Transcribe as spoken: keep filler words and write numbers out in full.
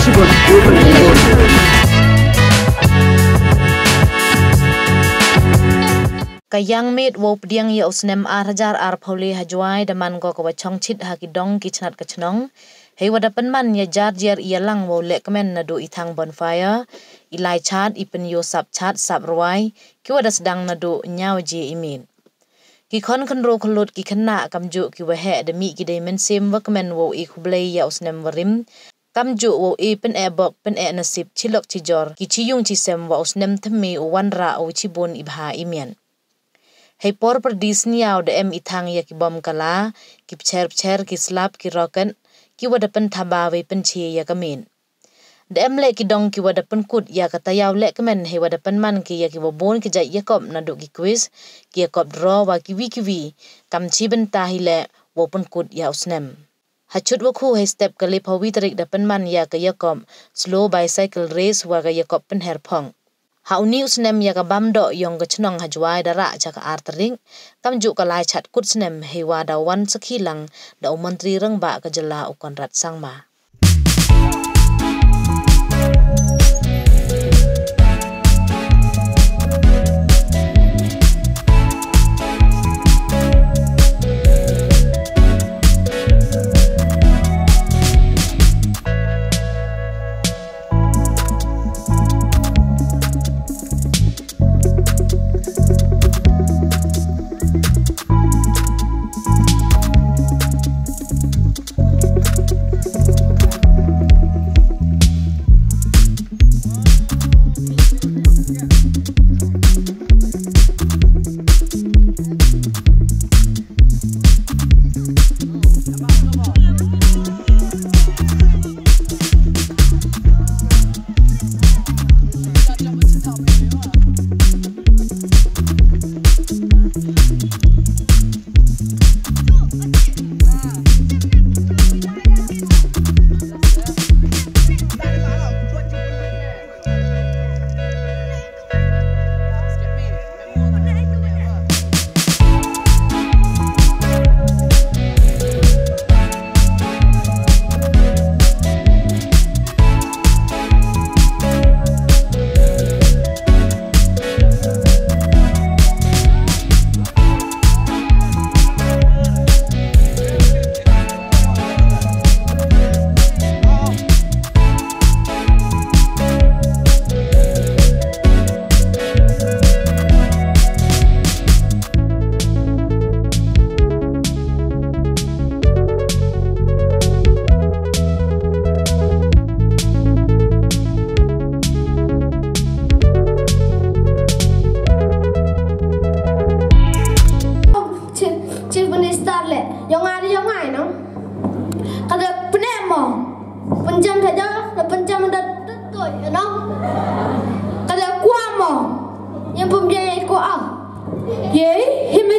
Ka Young Maid wow pdiang ya u snem ar hajar arphaw le ha Jwai da man ko ka wa chong chit ha ki dong ki chnat ka chnong. Hei wa da pynman ya jar jar i yalang wow lehkmen naduh i thang bonfire, i lai chat, i pynyoo sap chat sap rwai, ki wa da sdang naduh ñiaw je i miet. Ki khon khynroo khyllood, ki khynnah kamjooh ki waheh da mih ki dei mynsiem wa kmen wow e khublei ya u snem wa rim, kamjooh wow e pyneh bok pyneh nasip chilok chijor, ki chiyung chisem wa u snem thymme u wanrah u chibun i bha i miat. Hei por pyrdi sñiaw da em i thang ya ki bom kala, ki pcher pcher, ki slap, ki rocket, ki wa da pynthaba wei pynche ya ka miet. Da em leh ki dong ki wa da pynkut ya ka tayaw lehkmen hei wa da pynman ki ya ki wa bun ki jait yakop naduh ki quiz, ki yakop draw wa kiwi kiwi, kam chi bynta hi leh wow pynkut ya u snem. Ha Chutwakhu hei step ka lephaw wi tarik da pynman ya ka yakop slow bicycle race wa ka yakop pynher phong. Ha uni u snem ya ka bam doh yong ka chnong ha Jwai da rah cha ka ar tarik, kamjooh ka lai chat kut snem hei wa da wan sakhi lang da u Montri Rangbah ka jylla u Conrad Sangma. Chief, Chief Minister le, yong ai, yong ai, no? Ka da pyneh mo. Pynjam thaja, da pynjam da tutoi, no? Ka da kwah mo. Yang pynbiang kwah. Ye, him